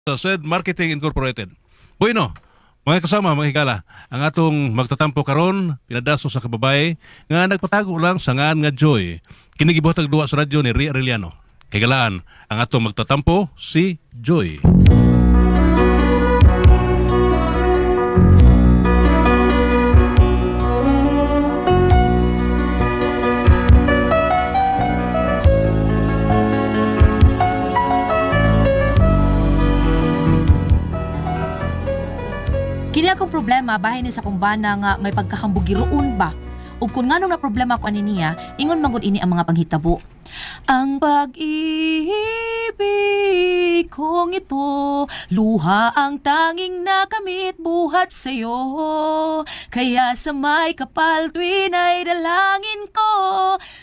Sa Sed Marketing Incorporated. Bueno, mga kasama, mga higala, ang atong magtatampo karon pinadaso sa kababay nga nagpatago lang sa ngan nga Joy. Kini gibuhatag duwa sa radyo ni Ria Arellano. Kaigalaan, ang atong magtatampo si Joy. Kini akong problema bahin ni sa akong bana nga may pagkahambugiroon ba. Ug kung nganong na problema ko ani niya, ingon man gud ini ang mga panghitabo. Ang pag-ibig kong ito, luha ang tanging nakamit buhat sa'yo. Kaya sa may kapal tuwin ay dalangin ko,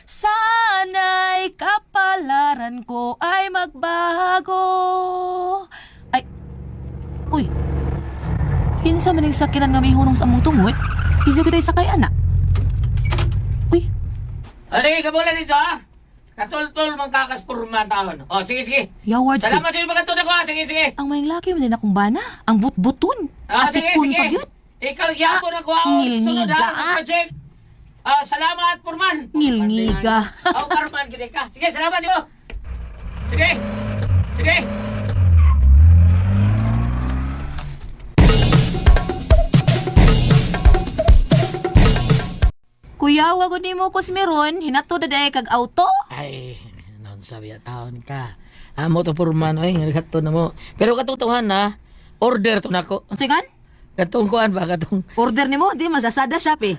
sana'y kapalaran ko ay magbago. Ay, uy, kinsa man ang sakinan nga may hunong sa among tungod? Kinsa kita'y sakay, anak? Uy, O, sige, kabola dito, ha? Katultol, magkakaspurma taon. O, sige, sige. yawards Salamat sa iyo pagkatulad ko, ha? Sige, sige. Ang may laki mo din akong bana. Ang butbutun. Ah, sige, Atikun sige. pa yun. Ikaw, yapon ako, ha? Ngilngiga, Sunod, ha? ah. Sa project. Ah, salamat, Purman. Ngilngiga. Oh, Purman, gini ka. Sige, salamat, di mo. Sige. Sige. Kuya, wag ni mo kusmiron. Hinato na day kag auto. Ay, noon sabi ya taon ka. Amo to Purman, oy, ngadto na mo. Pero katotohan na, order to nako. Unsay kan? Katong kuan ba katong Order nimo, di masasada shop eh.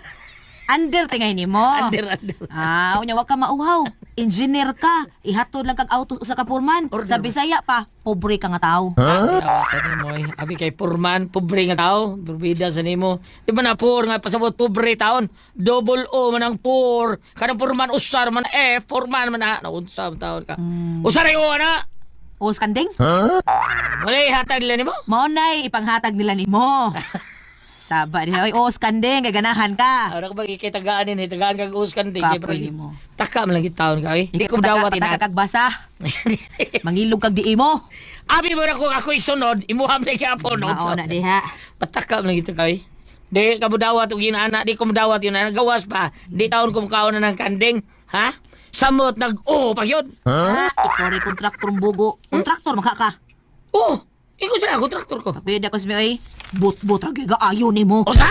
Under tingay nimo. under under. Ah, unya wag ka mauhaw. Engineer ka. Ihatod lang kag auto usa ka purman. Order Sa Bisaya pa, pobre ka nga tao. Huh? Sa nimo eh. Abi kay Purman, pobre nga tao, berbida sa nimo. Di ba na poor nga pasabot pobre taon? Double O man ang poor. Kanang Purman usar man F, Purman man na naunsa man taon ka. Usar ay O na. Os kanding? Wala hatag nila nimo. Mao nay ipanghatag nila nimo. Saba diha oy, os kanding kay ganahan ka. Ara ka ba kitagaan din, hitagaan kag us kanding. Kay Kapoy nimo. Taka man lang gid taon ka oy. Di ko dawat Pataka ina. kag basa. Mangilog kag di imo. Abi mo na kung ako'y sunod, imuha man gyapon. Mao na diha. Pataka man lang gid ka oy. Di ka mo dawat og ginana, di ko dawat yun ana gawas pa. Di taon ko mukaon na ng kanding, ha? Samot nag o pa yun. Ha? Ikaw rin kontraktor bugo. Kontraktor maka ka. Oh, ikaw sila kontraktor ko. Pwede ako sa oy. But-but ra gyud ayo nimo. Osa!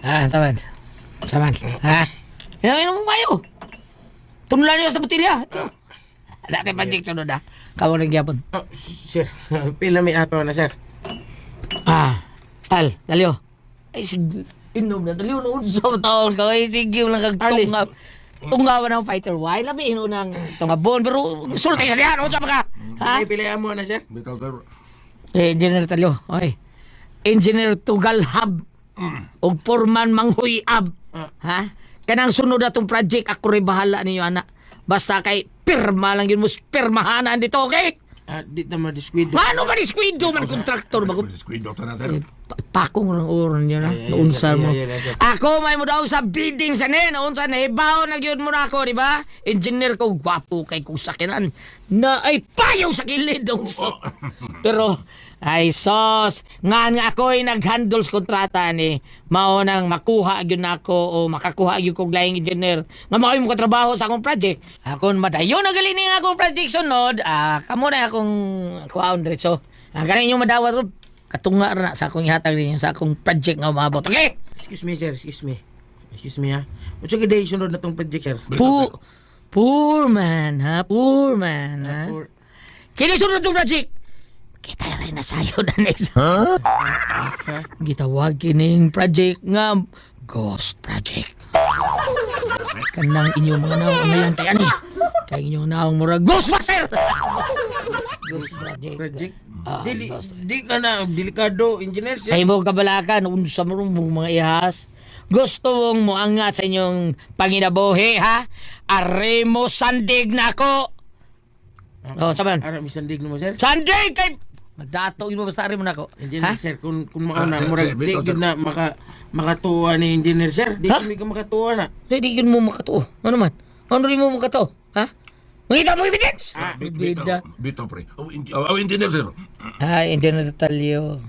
Ah, saman. Saman. Ha? Inom, inom mo kayo. Tunlan niyo sa botilya. Dati project sunod ah. Kamu rin gyapon. Oh, sir, pila may ato na, sir. Ah, tal, dalyo. Ay, sige, inom na. Dalyo, noon sa taon ka. Ay, sige, lang kag Ali. tunga. Tunga ng fighter. Why, labi, ino ng tungabon. Pero, sulti sa diyan. Unsa ba ka? Ha? Ay, pila mo na, sir. Bitaw sir. Eh, Engineer Talyo. Oy. Engineer Tugalhab. Og Foreman Manghuyab. Ha? Kanang sunod atong project, ako rin bahala ninyo, anak. Basta kay pirma lang yun mo, pirmahanan dito, okay? Ah, di ta madiskuido. Mano ba ni Squido man kontraktor ba? Squid doctor na sir. Eh, pakong rang oron yun, ha? Ay, ay, Naunsa ay, mo. ay, ay, ay, ay. Ako, may mo daw sa bidding sa nin. Naunsa, nahibaw na yun mo na ako, di ba? Engineer ko, gwapo kay kong sakinan. Na ay payaw sa kilid. Unsa. Pero, ay sos, nga nga ako'y nag-handle sa kontrata ni mao nang makuha gyud nako o makakuha gyud kog laing engineer nga mao mo katrabaho sa akong project. Akon madayon na gali ning akong project sunod, ah kamo na akong kuhaon diretso. Ang ganing inyong madawat ro, katunga ra na sa akong ihatag ninyo sa akong project nga umabot. Okay? Excuse me, sir. Excuse me. Excuse me, ha. Unsa gyud day sunod na tong project, sir? Poor man, ha? Poor man, ha? Poor- Kini sunod tong project. Kita rin na sayo na next. Ha? Gitawag kining project nga Ghost Project. Kanang inyong mga naong ngayon kay ani. Kay inyong naong mura Ghostbuster. Ghost Project. Project? Dili, di ka na delikado, engineer, sir. Kay mo kabalakan unsa mo mong mga ihas. Gusto mong moangat sa inyong panginabuhi ha? Are mo sandig na ako. Oh, saman. Ara, may sandig mo, sir. Sandig kay Magdato mo basta are mo nako. Engineer, Ha? sir, kung mauna, Ah, sir, murag, sir, di bitaw, gyud sir. na makatuwa ni engineer, sir. Di Ha? kami ka makatuwa na. Di yun mo makatuo. Ano man? Ano rin mo makatuo? Ha? Mangita mo evidence. Ah, Bida. Bitaw, pre. Oh, oh, engineer, sir. Ay, engineer Talyo.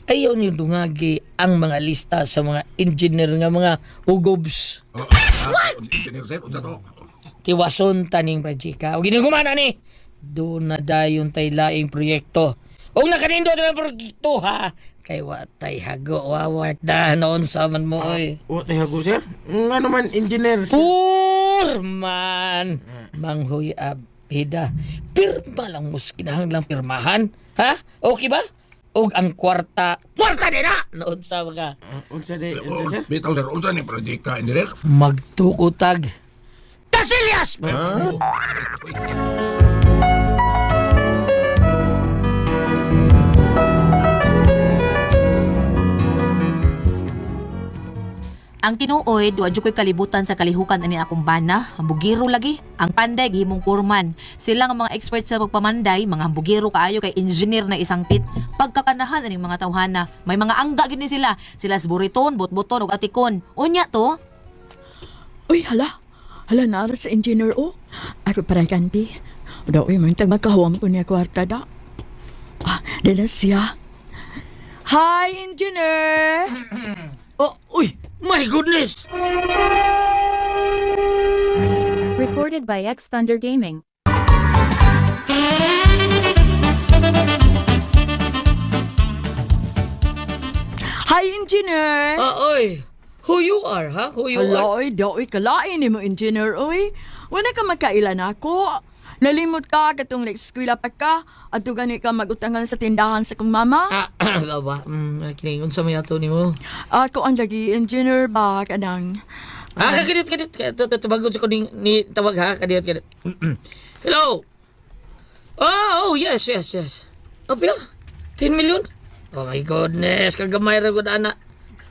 Ayaw niyo dungagi ang mga lista sa mga engineer nga mga ugobs. Oh, ah, engineer, sir. Unsa to? Tiwason taning projeka. O ginigumana ni. Doon na dayon tay laing proyekto. Og nakanindot na proyekto ha. Kay wa tay hago wawat na noon sa man mo oy. Wa tay hago, sir. Nga naman, engineer, sir. Poor man. Manghoy abida. Pirma lang mo kinahanglang pirmahan. Ha? Okay ba? Og ang kwarta, kwarta din na! Noon sa mga Ah, unsa di, unsa, sir? Bitaw, sir. Unsa ni proyekta, engineer? magtukotag. Kasilias! Ang tinuoy, wa jud ko'y kalibutan sa kalihukan ani akong bana. Hambugiro lagi. Ang panday gihimong kurman. Sila nga mga expert sa pagpamanday, mga hambugiro kaayo kay engineer na isang pit. Pagkakanahan aning mga tawhana, may mga angga gid ni sila. Sila sa buriton, botboton ug atikon. Unya to, Uy, hala. Hala, naara sa engineer, oh. Ako para ganti. Da, uy, mantag magkahuam ko niya kwarta, da. Ah, dala siya. Hi, engineer! Oh, uy! My goodness! Recorded by X Thunder Gaming. Hi, engineer! Ah, oy! Who you are, ha? Who you Hala, are? oy, da, oy, kalain ni mo, engineer, oy. Wala ka magkailan ako. Nalimot ka, katong nag-eskwela pa ka, at gani ka magutangan sa tindahan sa kong mama. Ah, ba? Kining unsa may ato nimo? Ako ang lagi, engineer ba, kanang. Ah, kadiyot, kadiyot. Tubagon sa ko ni tawag ha. Kadiyot, kadiyot. Hello! Oh, oh, yes, yes, yes. Oh, pila? 10 million? Oh my goodness, kagamay ra gud ana.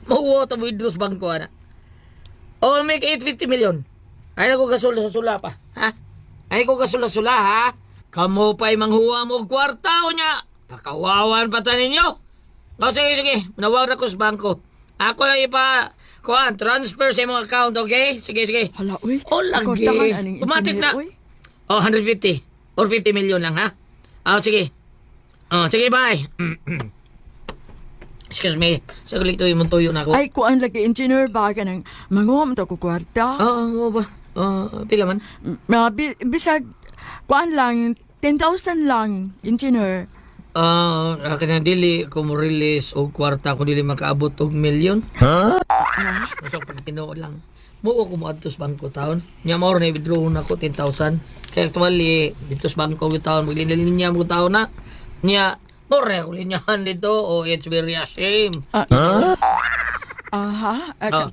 Mauwa ta mo idros bangko ana. Oh, make 850 million. Ay ko kasula-sula pa, ha? Ay ko kasula-sula ha. Kamo pa'y manghuwa mo og kwarta o nya. Pakawawan pa ta ninyo. Oh, sige, sige. Manawag na ko sa bangko. Ako lang ipa, kuan, transfer sa imong account, okay? Sige, sige. Hala, uy. Oh, lagi. Kwartahan aning Automatic engineer, na. uy. Oh, 150 or 50 million lang, ha? Oh, sige. Oh, sige, bye. Excuse me. Saglit to yung tuyo na ako. Ay, kuan lagi engineer ba kanang manguha man to ko kwarta. Oo, oh, ba? Oh, pila man? Bisag kuan lang 10,000 lang engineer. Ah, uh, kanang dili ko mo release og kwarta ko dili makaabot og milyon. Ha? Huh? Pag tinuod lang. Muo ko moadto sa bangko taon. Nya mao na i-withdraw na ko 10,000. Kaya actually dito sa bangko ko taon maglinya mo taon na. Nya mao ra ko linyahan dito. Oh, it's very a shame. Aha. Oh.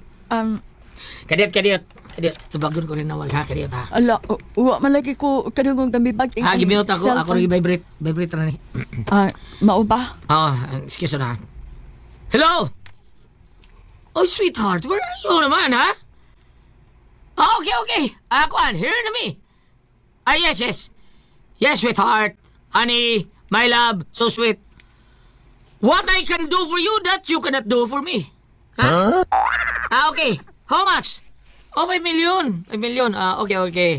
Kadiyot, kadiyot. Kadiyot, tubagon ko rin nawag ha, kadiyot ha. Ala, wa man lagi ko kadungog gamibag. Ha, gimiot ako. Ako rin vibrate. Vibrate na ni. Ah, mao ba? Ah, excuse na. Hello? Oh, sweetheart, where are you naman, ha? Ah, okay, okay. Ako, an, here na me. Ah, yes, yes. Yes, sweetheart. Honey, my love, so sweet. What I can do for you that you cannot do for me. Huh? Ah, okay. How much? Oh, 5 million. 5 million. Ah, okay, okay.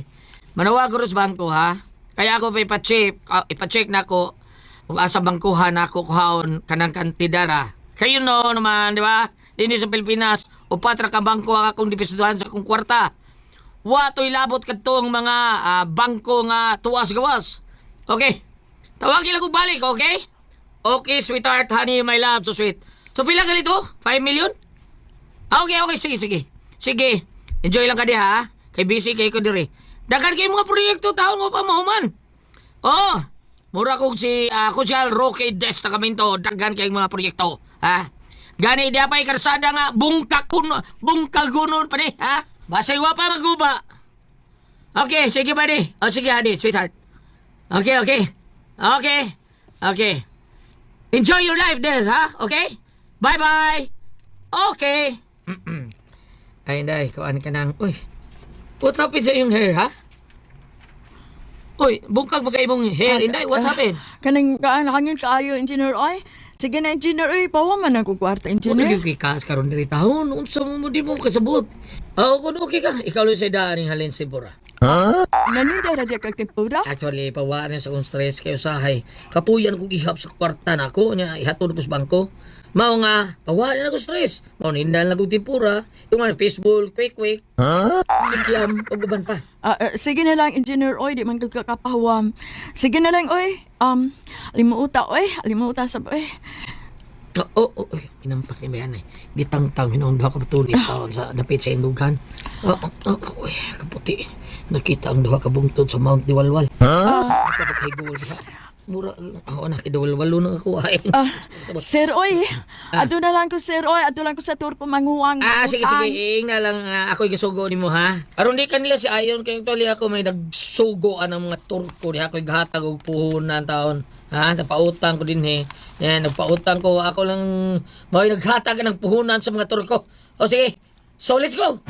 Manawag ko sa bangko, ha? Kaya ako pa ipa-check, ipa-check na ako kung asa bangkuhan ako kuhaon kanang kantidara. Kayo no naman, di ba? Dini sa Pilipinas, upat ra ka bangko ang akong depositohan sa akong kwarta. Wato'y labot kadtong mga bangko nga tuwas gawas. Okay. Tawagin lang ko balik, okay? Okay, sweetheart, honey, my love, so sweet. So pila galito? 5 million? Ah, okay, okay, sige, sige. Sige, enjoy lang ka di ha. Kay busy kay ko diri. Daghan kay mga proyekto taon mo pa mahuman. Oh, mura kog si Kusyal Roque Destacamento, daghan kay mga proyekto, ha? Gani di pa karsada nga bungkakun bungkagunon pa ni, ha? Basay wa pa maguba. Okay, sige buddy. Oh, sige honey, sweetheart. Okay, okay. Okay. Okay. Enjoy your life then, ha? Okay? Bye-bye. Okay. Ay, inday, kuan ka nang... Uy, what happened sa iyong hair, ha? Uy, bungkag ba kayo mong hair, inday? What happened? Kanang kaan hangin kaayo engineer oy. Sige na engineer oy, pawa man ang kwarta Wala engineer. yung kay karon diri tahon. Unsa mo mo di mo kasabot? Oo, kung okay ka, ikaw lang sa daan halin si Bora. Naninda ra diya kag tempura? Actually, pawaan na sa akong stress kay usahay. Kapuyan kong ihap sa kwarta na ako, nya ihatod ko sa bangko. Mao nga, pawaan na ko stress. Mao nindal na kong tempura, yung mga fishbowl, quick quick. Huh? Kikiam, ug uban pa. Sige na lang, engineer, oy, di man kag kakapahuwam. Sige na lang, oy. Limuuta, oy. Limuuta sa, oy. Oo, oh, oh, pinampak ni Bayan eh. Gitangtang hinoon duha ka tulis taon sa dapit sa Indughan. Oh, oh, oh, uy, kaputi. Nakita ang duha ka bungtod sa Mount Diwalwal. Huh? Kapag diha. Mura, ako na, kiduwalwalo na ako. Ay. Sir, oy. Ato na lang ko, sir, oy. Ato lang ko sa tour pumanguwang. Sige, sige. Iing na lang ako'y gisugo nimo ha. Aron di kanila si Ayon kay actually ako may nagsugo ang mga Turko diha ako'y gahatag og puhunan taon. Ha, nagpautang ko din he. Yan, nagpautang ko ako lang mao'y naghatag ng puhunan sa mga Turko. O sige. So let's go.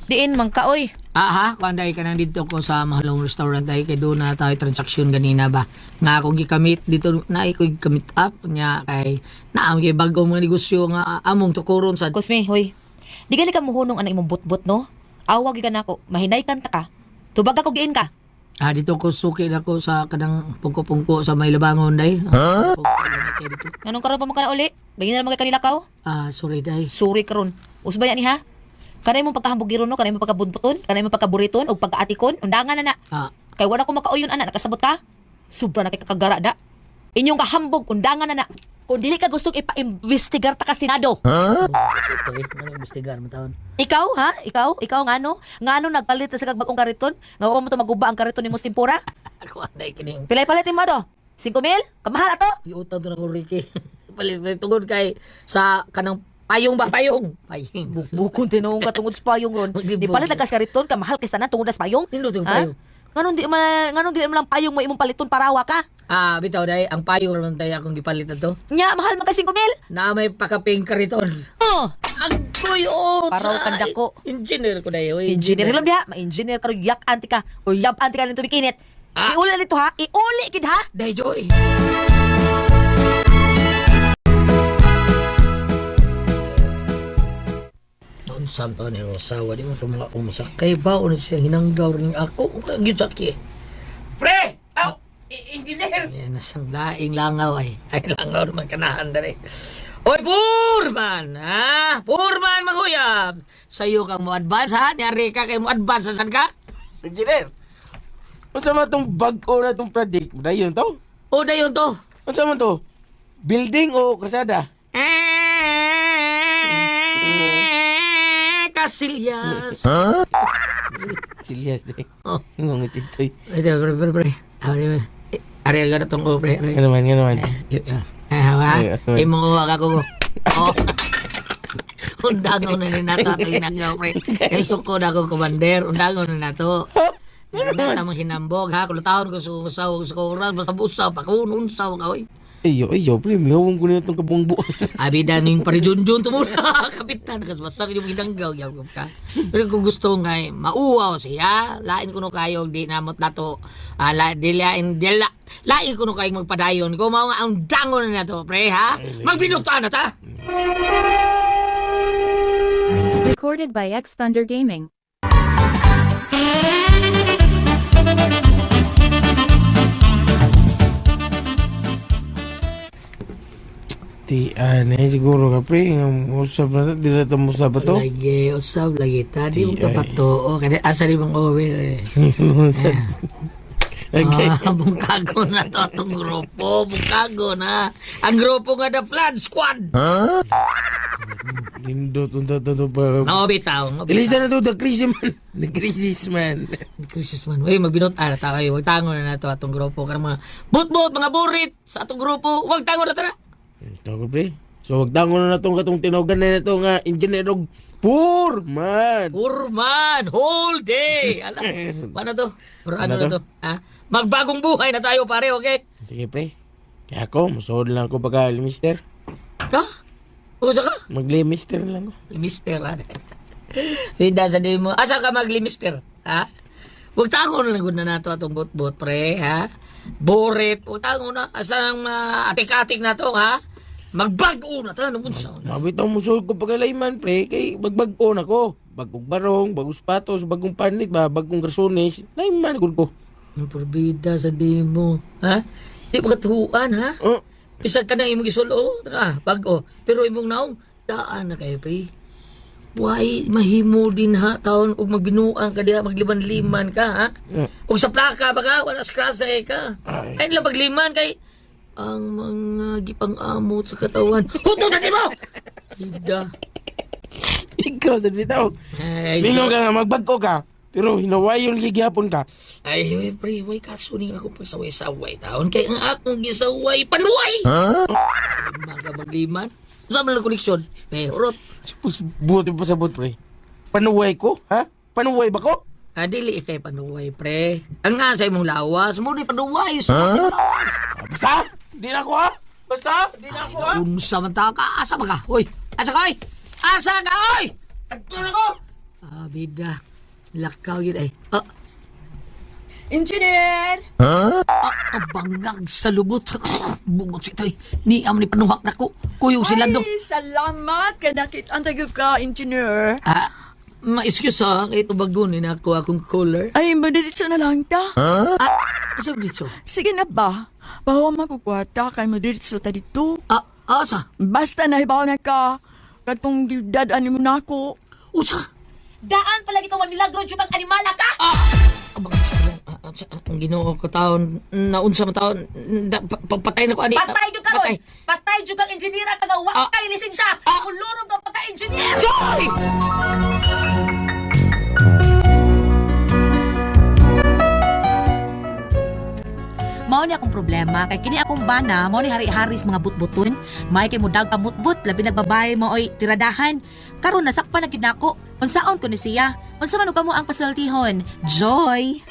Diin man ka oy. Ha, kuan dai ka nang dito ko sa Mahalong Restaurant dai kay doon na tayo transaksyon ganina ba. Nga akong gikamit dito na ko gikamit up nya kay naam kay bago mga negosyo nga among tukuron sa Cosme, hoy. Di gani ka muhunong anang imong butbut no? Awag gyud ka nako, mahinay kanta ka. Tubag ako giin ka. Dito ko suki na ko sa kanang pungko-pungko sa may labangon day. Huh? Dito. Nganong karon pa man ka na uli? Ganyan na naman kay kanila kaw. Sorry day. Suri karon. Usbaya ni ha. Kanay mong pagkahambugiron no, kanay mong pagkabudbuton, kanay mong pagkaburiton ug pagkaatikon, undangan na na. Kay wala ko makauyon ana, nakasabot ka? Sobra na kay kakagara da. Inyong kahambog, undangan na na. Kung dili ka gustong ipa-investigar ta ka Senado. Ito eh, ano investigar mo taon? Ikaw ha? Ikaw? Ikaw ngano? Ngano nagpalit sa kag bagong kariton? Nga wa mo to maguba ang kariton nimo sa tempura? Ako anday kining Pilay palit mo to? 5 mil? Kamahal ato? Iutang to na ko Ricky. Palit na tungod kay sa kanang payong ba payong? Payong. Bukon tinuong ka tungod sa payong ron. Maglibog. Di palit na ka sa kariton, kamahal kay tanan tungod sa payong. Nindot yung Ha? payong. Nganong di man lang payong mo imong paliton parawa ka? Bitaw day, ang payong raman tayo akong gipalit na to. Nya, mahal man kay 5 mil. Na may pakaping kariton. Oh, Agoy, oh! Paraw kang dako. Engineer ko dayo. Engineer lang diha, ma-engineer ka ron, yak anti ka o yab anti ka nito bikinit. Iuli na dito ha, iuli gid ha. Day, Joy. Noon sa taon ni asawa, di mo ka mga umusakay ba? O na siya hinanggaw rin ako. Ang gyud sakit. Pre! Aw! Engineer! Yan na siyang laing langaw ay. Ay, langaw naman kanahan dere. Oy, Purman! Ha? Purman, maguyab! Sa'yo ka mo advance, ha? Niyari ka kay mo advance, saan ka? Engineer! Unsa man tong bag-o na tong project? Dayon to? O, dayon to. Unsa man to? Building o krasada? Eh, Kasilyas. Silyas di. Oh. Ngong titoy. Ito, pre, pre, pre. Ari, ari, ari, tong oh, pre. Ari. Ano man, ano man. Ha? Ay, ay. Imong uwa ka ko. Oh. Undangon na ni nato ato ginagaw, pre. Kay suko na ako, commander. Undangon na nato. Hindi na tamang hinambog, ha? Kung taon ko susaw, sa oras, basta busaw, pa kung unsaw ka, oy. Iyo, iyo, pre, mihawong ko na itong kabuong buong. Abi da ning parijunjun to muna. Kapitan, kasbasak yung ginanggaw, yabog ka. Pero kung gusto nga, mauwaw siya. Lain ko no kayo, di namot na to. Di lain, di la, lain ko no kayo magpadayon. Kung mao nga ang dangon na to, pre, ha? Magbinutaan na ta! Recorded by X Thunder Gaming. Ti, ano siguro ka, pre, ang usap na to, di na ito musla ba to? Lagi, usab lagi ta. Di mo Di, ka ay. pa to. O, kaya asa di bang over, eh. Okay. Bungkago na to atong grupo. Bungkago na. Ang grupo nga The Flood Squad. Nindot, unta to to pa. No, bitaw. No, Ilis bitaw. na na to, the crisis man. The crisis man. Crisis man. Uy, magbinot na tayo. Huwag tango na nato atong grupo. Karang mga butbot, mga burit sa atong grupo. Huwag tango na tara. Ito ko, pre. So, wag dangon na natong katong tinogan na ito nga engineer og poor man. Purman, whole day. Ala, paano to? Pero ano Ano na to? to? Ha? Magbagong buhay na tayo, pare, okay? Sige, pre. Kaya ako, musuod lang ako pagka mister. Ha? Usa ka? Magli-mister lang ako. Mister, ha? Rida sa di mo. Asa ka magli-mister? Ha? Huwag tango na lang na nato atong bot-bot, pre, ha? Borit. Huwag tango na. Asa ang atik-atik na to, ha? Magbag-o na ta nung unsa. Mabitaw mo suod ko pagkalayman, pre, kay magbag-o na ko. Bagong barong, bagong sapatos, bagong panit ba, bagong garsones. Layman gud ko. Ang porbida sa demo, ha? Di mo katuhuan, ha? Oh, Bisag ka na imong gisulo, tara, bag-o. Pero imong naong, daan na kayo, pre. Why mahimo din ha taon ug magbinuang ka diha magliman-liman ka ha? Ug sa plaka ba ka wala scratch na kay ka. Ay lang pagliman kay ang mga gipang-amot sa katawan. Kuto na nimo. Ida. ikaw sad bitaw. Ay, Lingon ka nga magbag-o ka. Pero hinawayon gihapon ka. Ay, pre, way kaso ning ako pagsaway-saway taon kay ang akong gisaway panuay. Huh? Maga magliman. Sa man lang koleksyon? Eh, urot. Supos buot pa sabot, pre. Panuway ko, ha? Panuway ba ko? Ah, dili ikay panuway, pre. Ang nga sa imong lawas, mo ni panuway. Huh? Basta, di na ako ha. Basta, di na ako ha. Unsa man ta ka? Asa ba ka? Hoy, asa ka, oy? Asa ka, oy? Agto na ko. Ah, bida. Lakaw yun ay. Ah, Engineer! ah, ang bangag sa lubot. Bungot si tay. Ni am ni panuhak nako. Kuyog sila do. Ay, salamat kay nakit-an tayo ka, engineer. Ah, ma-excuse ha, kay tubagon ni nako akong cooler. Ay, madiritso na lang ta. Ah, asa ba dito? Sige na ba? Bawa magkukwarta kay madiritso ta dito. Ah, asa? Basta nahibaw na ka. Katong gidad-an mo na ako. Usa? Daan palagi ka, milagro, jud ang animala ka! Ah! Abang sa ang Ginoo ko taon, naunsa man taon, patay na ko ani. Patay jud karon. Patay. Patay jud kang engineer at nga wa Ah. kay lisensya. Ah. Kulurog ang pagka-engineer. Joy! Mao ni akong problema kay kini akong bana mao ni hari-hari sa mga butbuton. May kay mudag pamutbut labi nagbabae maoy tiradahan. Karon nasakpan na gid nako. Unsaon ko ni siya? Unsa man og kamo ang pasultihon? Joy.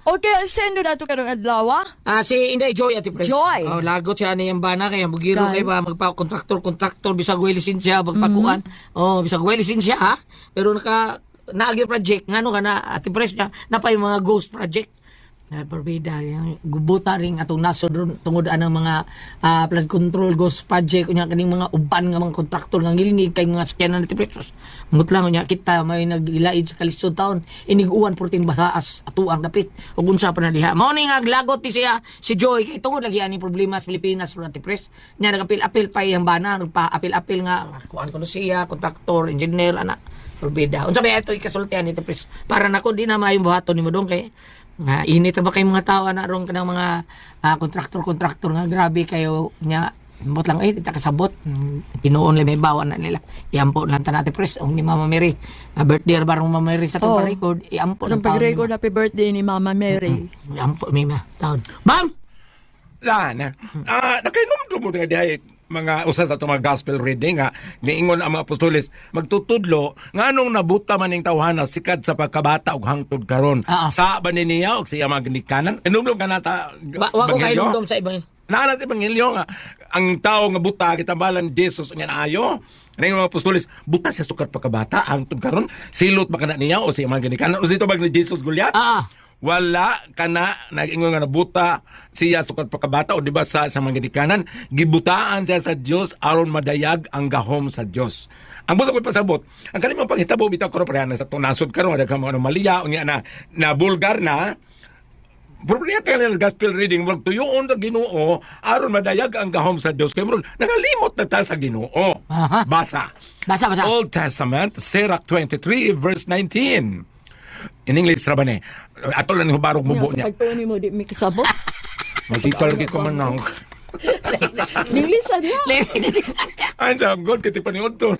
Okay, sendo na to karong adlaw, ah. Ah, si Inday Joy ati pres. Joy. Oh, lagot siya ni ang bana kay bugiro Dahil? kay ba magpa kontraktor kontraktor bisag way lisensya magpakuan. Oh, bisag way lisensya ha. Pero naka naagi project ngano ka na ati pres na napay mga ghost project. Na porbida yung gubuta ring atong nasod ron tungod anang mga flood control ghost project unya kaning mga uban nga mga kontraktor nga ngilngig kay mga sakyanan ati pres. Mut lang unya kita may nagilaid sa kalisod taon inig-uwan perting bahaas atuang dapit ug unsa pa na diha. Mao ni nga glagot ni siya si Joy kay tungod lagi ani problema sa Pilipinas ron ati pres. Nya nagapil-apil pa iyang bana nagpa-apil-apil nga kuan kuno siya kontraktor engineer ana porbida. Unsa ba ato ikasultihan ni pres para nako di na maayong buhaton nimo dong kay nga init na ba kay mga tao ana ron kanang mga kontraktor-kontraktor nga grabe kayo nya Ambot lang eh, kita kasabot. Tinuon lang may bawa na nila. Iampo lang ta natin pres. Ang ni Mama Mary. Birthday barong Mama Mary sa itong Oh. pa-record. Iampo Atong ng taon. pag-record happy birthday ni Mama Mary. Iampo mi ma taon. Ma'am! Lan, nakainom mo na dihay mga usa sa atong mga gospel reading nga niingon ang mga apostoles magtutudlo nganong nabuta man ning tawhana sikad sa pagkabata ug hangtod karon Ah. sa ba ni niya og siya mga ginikanan inumdum ka na sa Wa ko kayo Ebanghelyo? dom sa ibang. Naa sa ebanghelyo nga ang tao nga buta gitambalan ni Jesus nga naayo. Ning mga apostoles buta siya sukad pagkabata hangtod karon silot ba kana niya o siya mga ginikanan o sito bag ni Jesus Goliath? Ah. Wala kana nag-ingon nga nabuta siya sukad pagkabata o di ba sa mga ginikanan gibutaan siya sa Dios aron madayag ang gahom sa Dios. Ang busa ko pasabot, ang kanimong panghitabo bitaw karon pareha na sa tunasod karon daghang mga anomalya unya na na bulgar na. Problema kay nila gospel reading wag tuyoon sa Ginoo aron madayag ang gahom sa Dios kay murag nangalimot na ta sa Ginoo. Aha. Basa. Basa, basa. Old Testament, Sirach 23 verse 19. In English ra ba ni? Ato lang ni hubarog Nya, mubo sa niya. pagtuon nimo di mi kasabot. Magkita lagi ko man nang. English niya. Ay, sa God, kiti paniod to.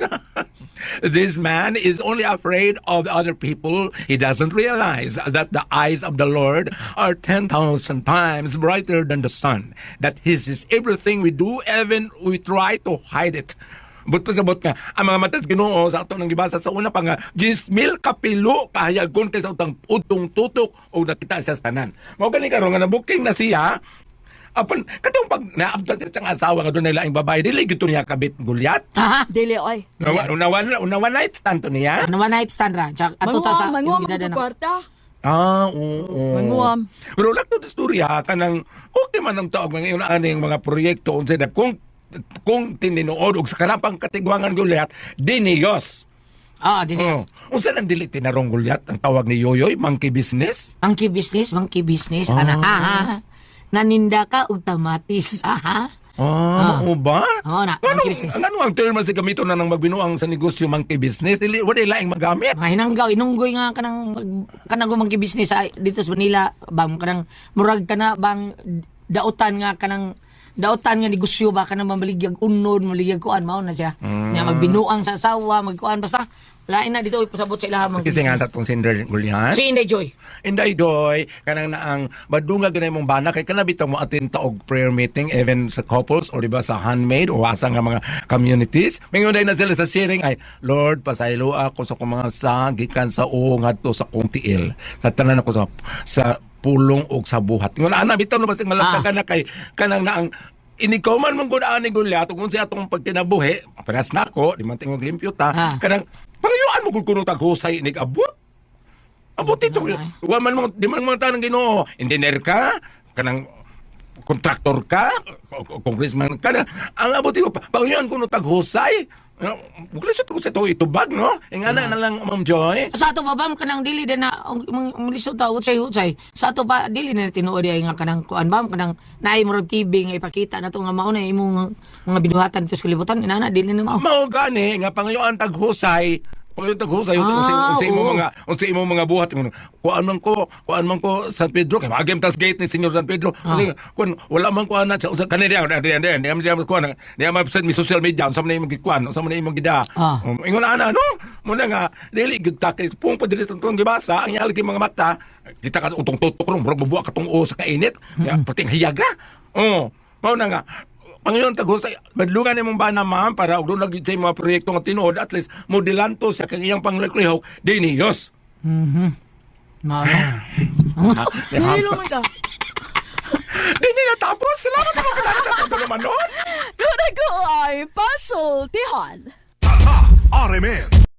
This man is only afraid of other people. He doesn't realize that the eyes of the Lord are 10,000 times brighter than the sun. That He sees everything we do, even we try to hide it. But pasabot nga, ang mga matas Ginoo sa ato nang gibasa sa una pa nga, 10,000 kapilo kahayagon kay sa utang utong tutok o nakita siya sa tanan. Mao gani karon nga nabuking na siya, apan katong pag naabtan siya sa asawa nga dunay laing babae dili gyud to niya kabit Goliath. Aha. Dili ay. Una one night stand to niya. Ano one night stand ra. Tsaka ato ta sa Manguha, manguha yung man gidada ko na- kwarta. Ah, oo. Manguam. Pero lang to istorya kanang okay man ang taog mga ingon aning mga proyekto unsay na kung tinuod og sa kanapang katigwangan Goliath diniyos. Ah, dili. Oh. Unsa nang dili tinarong Goliath ang tawag ni Yoyoy monkey business? Monkey business, ana. Aha. Naninda ka og tamatis. Aha. Ah, mao ba? Oo na, Ngano, monkey business. Ngano ang term sa gamito na nang magbinuang sa negosyo monkey business? Dili wala laing magamit. Mga hinanggaw, inunggoy nga kanang kanang monkey business sa dito sa Manila, bang kanang murag kana bang dautan nga kanang dautan nga negosyo ba kanang mamaligyag unod, maligyag kuan mao na siya. Nya magbinuang sa asawa, magkuan basta lain na dito ipasabot sa ilaha monkey Kasi nga business. sa tong sender Goliath. Si Inday Joy. Inday doy, kanang naang madungag na imong bana kay kana bitaw mo attend ta og prayer meeting even sa couples or di ba sa handmaid o asa nga mga communities. Mingon day na sila sa sharing ay Lord pasaylo ako sa akong mga sa gikan sa uong ngadto sa kong tiil. Sa tanan ako sa pulong og sa buhat. Ingon ana bitaw no basig malagdagan na kay kanang naang inikaw man mong gud ani Goliath ug unsa atong pagkinabuhi, parehas nako, di man tingog limpyo ta, kanang pangayuan mo gud kuno tag husay inig abot. Abot ito. Wa man mo, di man mga tanong Ginoo. Engineer ka, kanang kontraktor ka, congressman ka na. Ang abot ito, pangayuan kuno tag husay. Buklisod ko sa ito itubag, no? Ingana na lang, Ma'am Joy. Sa ato ba bam kanang dili din na ang mulisod ta utsay utsay. Sa ato pa dili na tinuod ay nga kanang kuan bam kanang naay murag TV nga ipakita na to nga mao na imong mga binuhatan dito sa kalibutan inana dili na mao. Mao gani nga pangayuan tag husay. Pangayuan tag husay unsa unsa unsa imong mga unsa imong mga buhat ingon kuan man ko San Pedro kay maagim tas gate ni Senyor San Pedro. Kasi, kuan wala man ko ana sa unsa kani diya diya diya diya diya kuan diya ma mi social media unsa man imong gikuan unsa man imong gida. Ingon ana no muna nga dili gyud ta kay pung pa dili sa tong gibasa ang yali kay mga mata kita ka utong tutok ron murag mabuak katong o sa kainit ya perting hiyaga. Oh, mao na nga Panginoon taghusay, badlungan nimong bana ma'am para og doon lagi sa mga proyekto nga tinuod at least modelanto sa kanyang pangliklihok diniyos. Mao na. Hilo mo ta. Dini na tapos. Salamat mo kinahanglan sa itong naman noon. Kuna ko ay pasultihan. RMN.